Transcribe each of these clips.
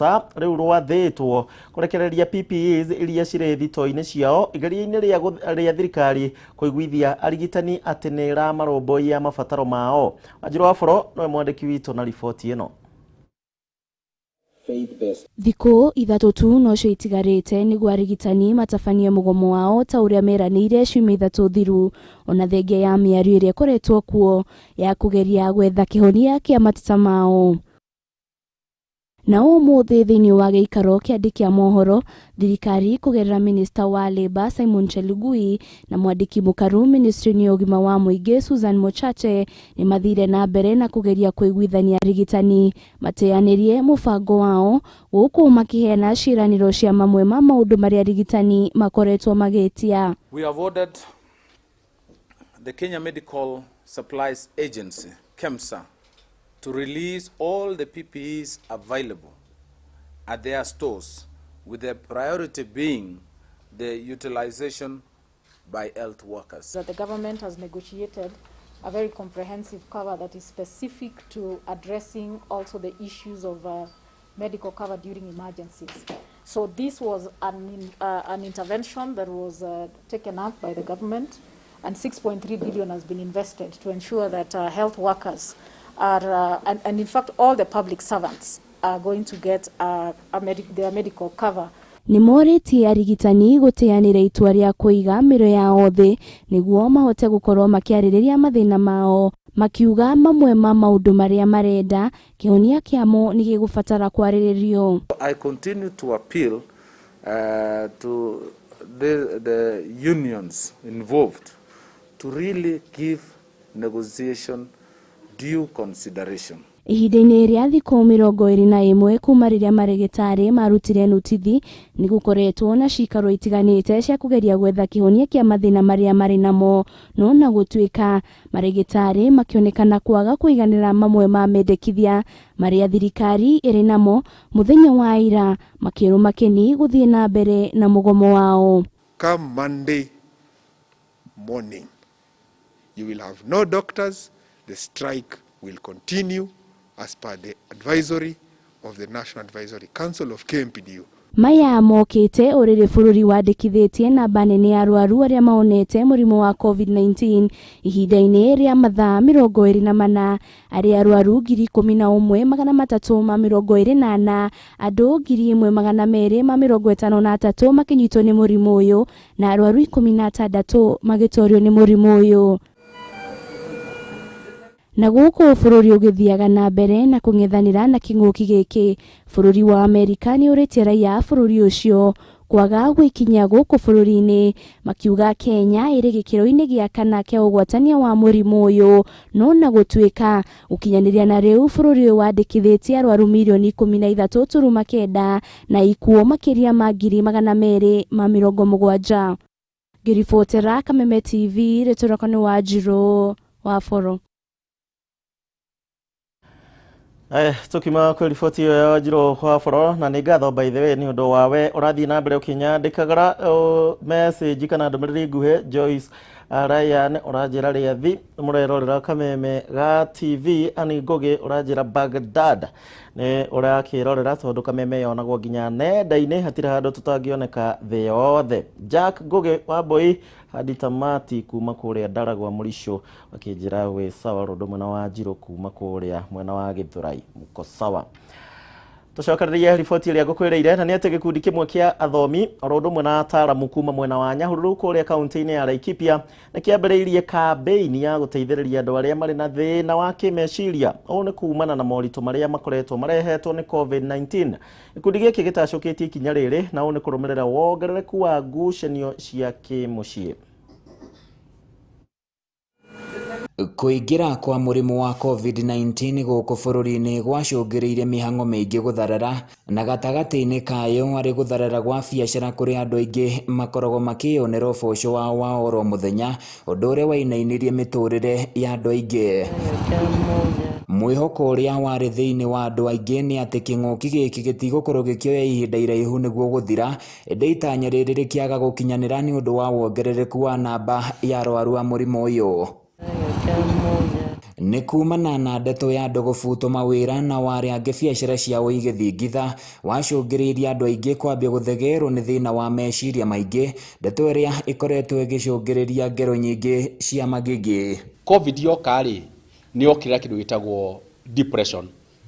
KEMSA rĩu rwathĩtwo kũrekereria PPEs iria cirĩ thito-inĩ ciao igeria-inĩ rĩa thirikari kũiguithia arigitani atĩ nĩ ĩramarũmbũiya mabataro mao. Wanjiru wa Boro nĩwe mwandĩki witũ na riboti ĩno. Thikũ 3 tu nocio itigarĩte nĩguo arigitani matabanie mũgomo wao ta ũrĩa meranĩire ciumia 3 thiru, ona thengia ya mĩario ĩrĩa ĩkoretwo kuo ya kũgeria gwetha kĩhonia kĩa mateta mao. Na ũmũthĩ thĩinĩ wa gĩikaro kĩa andĩki a mohoro, thirikari kũgerera minista wa Labour Simon Chelugui na mwandĩki mũkaru ministry-inĩ ya ũgima wa mũingĩ Susan Mochache nĩ mathire na mbere na kũgeria kũiguithania arigitani mateanĩrie mũbango wao gũkũ makĩheana ciĩranĩro cia mamwe ma maũndũ marĩa arigitani makoretwo magĩtia. We have ordered the Kenya Medical Supplies Agency, KEMSA, to release all the PPEs available at their stores, with their priority being the utilization by health workers. That the government has negotiated a very comprehensive cover that is specific to addressing also the issues of medical cover during emergencies. So this was an intervention that was taken up by the government, and 6.3 billion has been invested to ensure that health workers are, and in fact all the public servants are going to get their medical cover. Nĩ morĩtie arigitani gũteanĩra itua rĩa kũiga mĩro yao thĩ nĩguo mahote gũkorwo makĩarĩrĩria mathĩna mao, makiuga mamwe ma maũndũ marĩa marenda kĩhonia kĩamo nĩ gĩgũbatara kwarĩrĩrio. I continue to appeal to the unions involved to really give negotiation due consideration. Ihinda-inĩ rĩa thikũ 21 kuma rĩrĩa marĩgĩtarĩ marutire notithi nĩ gũkoretwo na cikaro itiganĩte cia kũgeria gwetha kĩhonia kĩa mathĩna marĩa marĩ namo, no na gũtuĩka marĩgĩtarĩ makĩonekana kwaga kũiganĩra mamwe ma mendekithia marĩa thirikari ĩrĩ namo, mũthenya wa ira makĩrũma kĩni gũthiĩ na mbere na mũgomo wao. Come Monday morning, you will have no doctors. The strike will continue as per the advisory of the National Advisory Council of KMPDU. Maya mokĩte ũrĩrĩ bũrũri wandĩkithĩtie namba nene ya arwaru arĩa maonete mũrimũ wa COVID-19 ihinda-inĩ rĩa mathaa 24, arĩa arwaru 11,324, andũ 1,253 makĩnyitwo nĩ mũrimũ ũyũ na arwaru 16 magĩtorio nĩ mũrimũ ũyũ. Na gũkũ bũrũri ũgĩthiaga na mbere na kũng'ethanĩra na kĩng'ũki gĩkĩ, bũrũri wa Amerika nĩ ũrĩtie raia a bũrũri ũcio kwaga gwĩkinyia gũkũ bũrũri-inĩ, makiuga Kenya ĩrĩ gĩkĩro-inĩ gĩa kana kĩa ũgwatania wa mũrimũ ũyũ, no na gũtuĩka gũkinyanĩria na rĩu bũrũri ũyũ wandĩkithĩtie arwaru mirioni 13.9 na ikuũ makĩria ma 270,000. Ngĩribotera Kameme TV, rĩtwa rĩakwa nĩ Wanjiru wa Boro. Tukima kwĩ riboti ĩyo ya Wanjiru wa Boro, na nĩ ngatho by the way nĩ ũndũ wawe ũrathiĩ na mbere ũkĩnyandĩkagĩra message kana ndũmĩrĩri nguhĩ. Joyce Ryan ũranjĩra rĩathi mũrerorera Kameme ga TV, Ani Ngũgĩ ũranjĩra Baghdad nĩ ũrakĩrorera tondũ Kameme yonagwo nginya nenda-inĩ, hatirĩ handũ tũtangĩoneka thĩ yothe. Jack Ngũgĩ wa Mbui hadi tamati kuma kũrĩa Ndaragwa Mũricũ akĩnjĩra wĩ sawa, rũndũ mwena wa Njirũ kuma kũrĩa mwena wa Gĩthũrai mũko sawa. Tũcokererie riboti ĩrĩa ngũkwĩrĩire, na nĩ atĩ gĩkundi kĩmwe kĩa athomi oro ũndũ ũmwe na ataaramu kuma mwena wa Nyahururu kũrĩa kaunti-inĩ ya Laikipia nĩ kĩambĩrĩirie kambĩini ya gũteithĩrĩria andũ arĩa marĩ na thĩna wa kĩmeciria. Ũũ nĩ kumana na moritũ marĩa makoretwo marehetwo nĩ COVID-19. Gĩkundi gĩkĩ gĩtacũkĩtie ikinya rĩrĩ, na ũũ nĩ kũrũmĩrĩra wongerereku wa ngucanio cia kĩmũciĩ. Kũingĩra kwa mũrimũ wa COVID-19 gũkũ bũrũri-inĩ gwacũngĩrĩirie mĩhang'o mĩingĩ gũtharara, na gatagatĩ-inĩ kayo arĩ gũtharara gwa biacara kũrĩa andũ aingĩ makoragwo makĩyonera ũboco wao wa oro mũthenya, ũndũ ũrĩa wainainirie mĩtũrĩre ya andũ aingĩ. Mwĩhoko ũrĩa warĩ thĩinĩ wa andũ aingĩ nĩ atĩ kĩng'ũki gĩkĩ gĩtigũkorwo gĩkĩoya ihinda iraihu nĩguo gũthira, ĩndĩ itanya rĩrĩ rĩkĩaga gũkinyanĩra nĩ ũndũ wa wongerereku wa namba ya arwaru a mũrimũ ũyũ. Nĩ kumana na ndeto ya andũ gũbutwo mawĩra na warĩa angĩ biacara ciao igĩthingitha wacũngĩrĩirie andũ aingĩ kwambia gũthegerwo nĩ thĩna wa meciria maingĩ, ndeto ĩrĩa ĩkoretwo ĩgĩcũngĩrĩria ngero nyingĩ cia magigi. Covid yoka rĩ, nĩ yokĩrĩra kĩndũ gĩtagwo depression,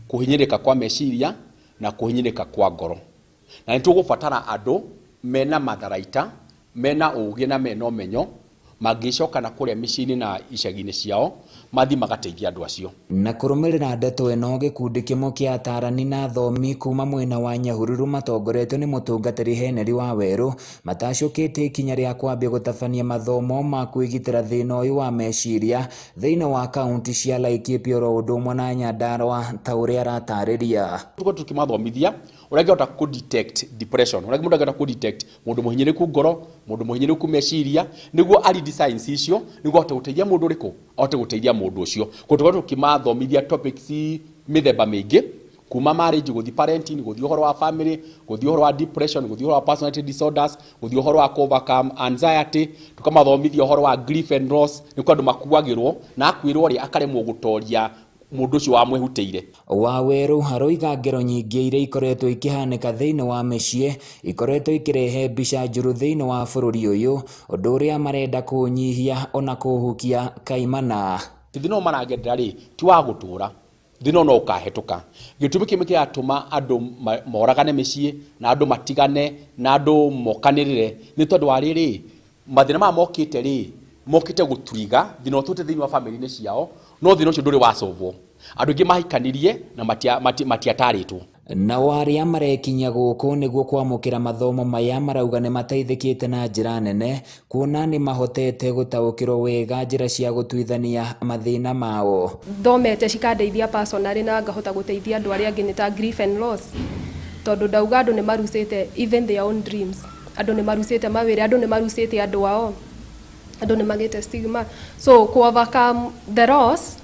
kũhinyĩrĩka kwa meciria na kũhinyĩrĩka kwa ngoro. Na nĩ tũgũbatara andũ mena matharaita, mena ũgĩ na mena ũmenyo, mangĩcoka na kũrĩa mĩciĩ-inĩ na icagi-inĩ ciao, mathiĩ magateithia andũ acio. Na kũrũmĩrĩra ndeto ĩno, gĩkundi kĩmwe kĩa atarani na athomi kuma mwena wa Nyahururu matongoretio nĩ mũtungatĩri Henry Wawerũ matacũkĩte ikinya rĩa kwambia gũtabania mathomo ma kwĩgitĩra thĩna ũyũ wa meciria thĩinĩ wa kaunti cia Laikipia oro ũndũ ũmwe na Nyandarua ta ũrĩa aratarĩria. Tũkorwo tũkĩmathomithia ũrĩa angĩhota kũ detect depression, ũrĩa mũndũ angĩhota kũ detect mũndũ mũhinyĩrĩku ngoro, mũndũ mũhinyĩrĩku meciria, nĩguo a read signs icio, nĩguo ahote gũteithia mũndũ ũrĩkũ, ahote gũteithia mũndũ ũcio. Koguo tũkorwo tũkĩmathomithia topics mĩthemba mĩingĩ, kuma marriage gũthiĩ parenting, gũthiĩ ũhoro wa family, gũthiĩ ũhoro wa depression, gũthiĩ ũhoro wa personality disorders, gũthiĩ ũhoro wa overcome anxiety, tũkamathomithia ũhoro wa grief and loss, nĩkuo andũ makuagĩrwo na akuĩrwo rĩ akaremwo gũtoria mũndũ ũcio wamwĩhutĩire. Wawerũ aroiga ngero nyingĩ iria ikoretwo ikĩhanĩka thĩinĩ wa mĩciĩ ikoretwo ikĩrehe mbica njũru thĩinĩ wa bũrũri ũyũ, ũndũ ũrĩa marenda kũũnyihia ona kũũhukia kaimana. Thĩna ũyũ maragerera rĩ ti wa gũtũra, thĩna ũyũ no ũkahĩtũka. Gĩtũmi kĩmwe kĩratũma andũ moragane mĩciĩ na andũ matigane na andũ mokanĩrĩre nĩ tondũ wa rĩrĩ, mathĩna maya mokĩte rĩ, mokĩte gũturiga thĩna ũtũte thĩinĩ wa famĩlĩ-inĩ ciao, no thĩna ũcio ndũrĩ wasolvwo. Andũ aingĩ mahikanirie na matiatarĩtwo. Nao arĩa marekinya gũkũ nĩguo kwamũkĩra mathomo maya marauga nĩ mateithĩkĩte na njĩra nene kuona nĩ mahotete gũtaũkĩrwo wega njĩra cia gũtuithania mathĩna mao. Thomete cikandeithia personally na ngahota gũteithia andũ arĩa angĩ nĩ ta grief and loss, tondũ ndauga andũ nĩ marucĩte even their own dreams, andũ nĩ marucĩte mawĩra, andũ nĩ marucĩte andũ ao, andũ nĩ magĩte stigma. So ku overcome the loss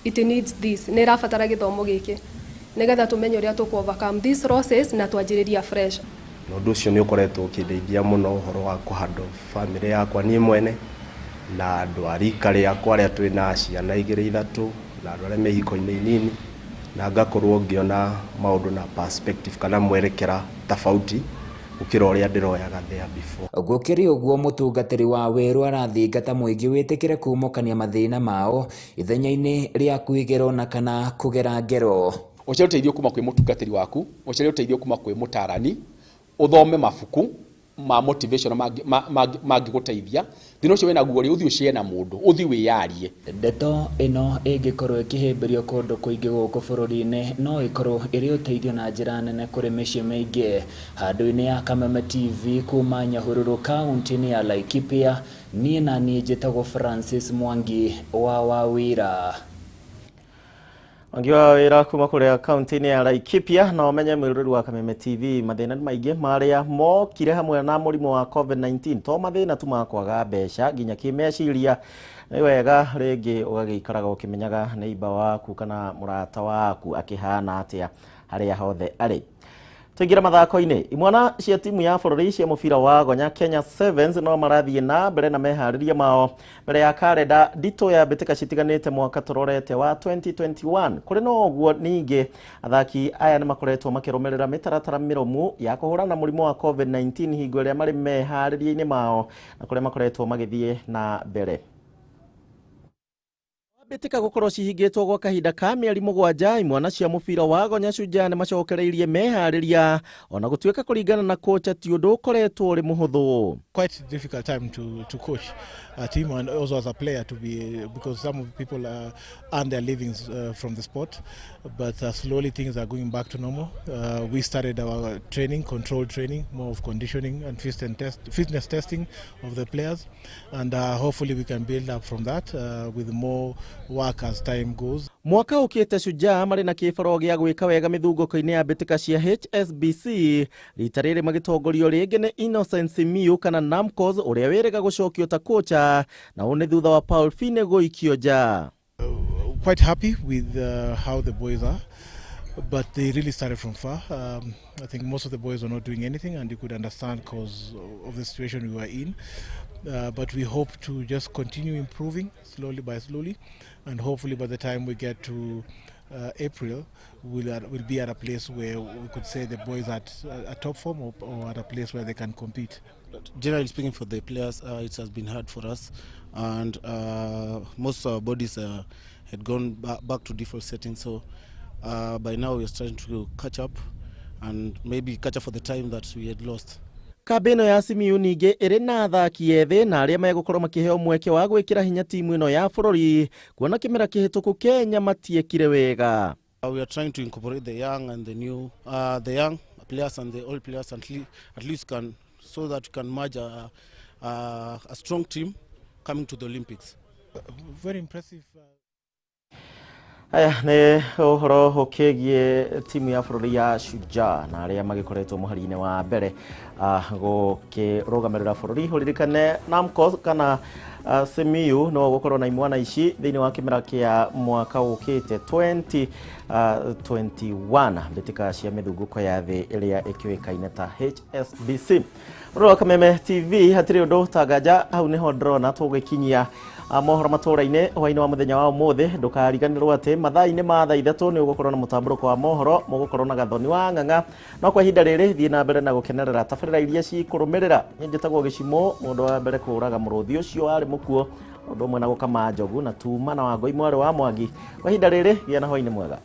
it needs this, nĩ ĩrabatara gĩthomo gĩkĩ nĩgetha tũmenye ũrĩa tũkũ overcome these losses na twanjĩrĩria fresh. Na ũndũ ũcio nĩ ũkoretwo ũkĩndeithia mũno ũhoro wa kũhandle famĩlĩ yakwa niĩ mwene na andũ a rika rĩakwa arĩa twĩna ciana igĩrĩ ithatũ na andũ arĩa me ihiko-inĩ inini, na ngakorwo ngĩona maũndũ na perspective kana mwerekera tofauti gũkĩra ũrĩa ndĩroyaga there before. Gũkĩrĩ ũguo, mũtungatĩri wa Werũ arathingata mũingĩ wĩtĩkĩre kumũkania mathĩna mao ithenya-inĩ rĩa kwĩgero na kana kũgera ngero. Ũcarie ũteithio kuma kwĩ mũtungatĩri waku, ũcarie ũteithio kuma kwĩ mũtarani, ũthome mabuku ma motivation mangĩgũteithia. Thĩna ũcio wĩna guo rĩ, ũthiĩ ũcere na mũndũ, ũthiĩ wĩyarie. Ndeto ĩno ĩngĩkorwo ĩkĩhĩmbĩrio kũndũ kũingĩ gũkũ bũrũri-inĩ no ĩkorwo ĩrĩ ũteithio na njĩra nene kũrĩ mĩciĩ mĩingĩ. Handũ-inĩ ya Kameme TV kuma Nyahururu kaunti-inĩ ya Laikipia, niĩ na niĩ njĩtagwo Francis Mwangi wa Wawira. Mwangi wa Wawira kuma kũrĩa kaunti-inĩ ya Laikipia. Na ũmenye mwĩroreri wa Kameme TV, mathĩna nĩ maingĩ marĩa mokire hamwe na mũrimũ wa COVID-19, to mathĩna tu ma kwaga mbeca nginya kĩmeciria. Nĩ wega rĩngĩ ũgagĩikaraga ũkĩmenyaga neighbor waku kana mũrata waku akĩhana atĩa harĩa hothe arĩ. Tũingĩre mathako-inĩ. Imwana cia timu ya bũrũri cia mũbira wa gonya Kenya Sevens no marathiĩ na mbere na meharĩria mao mbere ya karenda nditũ ya mbĩtĩka citiganĩte mwaka tũrorete wa 2021. Kũrĩ na ũguo ningĩ athaki aya nĩ makoretwo makĩrũmĩrĩra mĩtaratara mĩrũmu ya kũhũrana na mũrimũ wa COVID-19 hingo ĩrĩa marĩ meharĩria-inĩ mao na kũrĩa makoretwo magĩthiĩ na mbere. Mbĩtĩka gũkorwo cihingĩtwo gwa kahinda ka mĩeri 7, imwana cia mũbira wa gonya Shujaa nĩ macokereirie meharĩria ona gũtuĩka kũringana na kocha ti ũndũ ũkoretwo ũrĩ mũhũthũ. Quite difficult time to coach a team and also as a player to be, because some of the people earn their livings from the sport, but slowly things are going back to normal. We started our training, controlled training, more of conditioning and fitness testing of the players, and hopefully we can build up from that with more work as time goes. Mwaka ũkĩte Shujaa marĩ na kĩbaro gĩa gwĩka wega mĩthungũko-inĩ ya mbĩtĩka cia HSBC, rita rĩrĩ magĩtongorio rĩngĩ nĩ Innocent Simiyu kana Namcos ũrĩa wĩrĩga gũcokio ta kocha, na ũũ nĩ thutha wa Paul Fine gũikio nja. Quite happy with how the boys are. But they really started from far. I think most of the boys were not doing anything, and you could understand because of the situation we were in. But we hope to just continue improving slowly by slowly, and hopefully by the time we get to April, we'll be at a place where we could say the boys are at top form or at a place where they can compete. Generally speaking, for the players, it has been hard for us, and most of our bodies had gone back to default settings. So by now we are starting to catch up, and maybe catch up for the time that we had lost. Kambĩ ĩno ya Simiyu ningĩ ĩrĩ na athaki ethĩ na arĩa megũkorwo makĩheo mweke wa gwĩkĩra hinya timu ĩno ya bũrũri kuona kĩmera kĩhĩtũku Kenya matiekire wega. We are trying to incorporate the young and the new, the young players and the old players, at least can, so that we can merge a strong team coming to the Olympics. Very impressive. Aya nĩ ũhoro ũkĩgiĩ timu ya bũrũri ya Shujaa na arĩa magĩkoretwo mũhari-inĩ wa mbere gũkĩrũgamĩrĩra bũrũri. Ũririkane Namcos kana Simiyu no gũkorwo na imwana ici thĩinĩ wa kĩmera kĩa mwaka ũkĩte 2021 mbĩtĩka cia mĩthungũko ya thĩ ĩrĩa ĩkĩũĩkaine ta HSBC. Ũrĩa wa Kameme TV hatirĩ ũndũ tanganja hau nĩho ndĩrona tũgĩkinyia mohoro matũra-inĩ hwaĩ-inĩ wa mũthenya wa ũmũthĩ. Ndũkariganĩrwo atĩ mathaa-inĩ ma thaa 3 nĩ ũgũkorwo na mũtambũrũko wa mohoro, mũgũkorwo na Gathoni wa Ng'ang'a. No kwa ihinda rĩrĩ thiĩ na mbere na gũkenerera tabarĩra iria cikũrũmĩrĩra. Niĩ njĩtagwo Gĩcimo, mũndũ wa mbere kũũraga mũrũthi ũcio warĩ mũkuo, ũndũ ũmwe na gũkama njogu na tuma na Wangũi mwarĩ wa Mwangi. Kwa ihinda rĩrĩ gĩa na hwaĩ-inĩ mwega.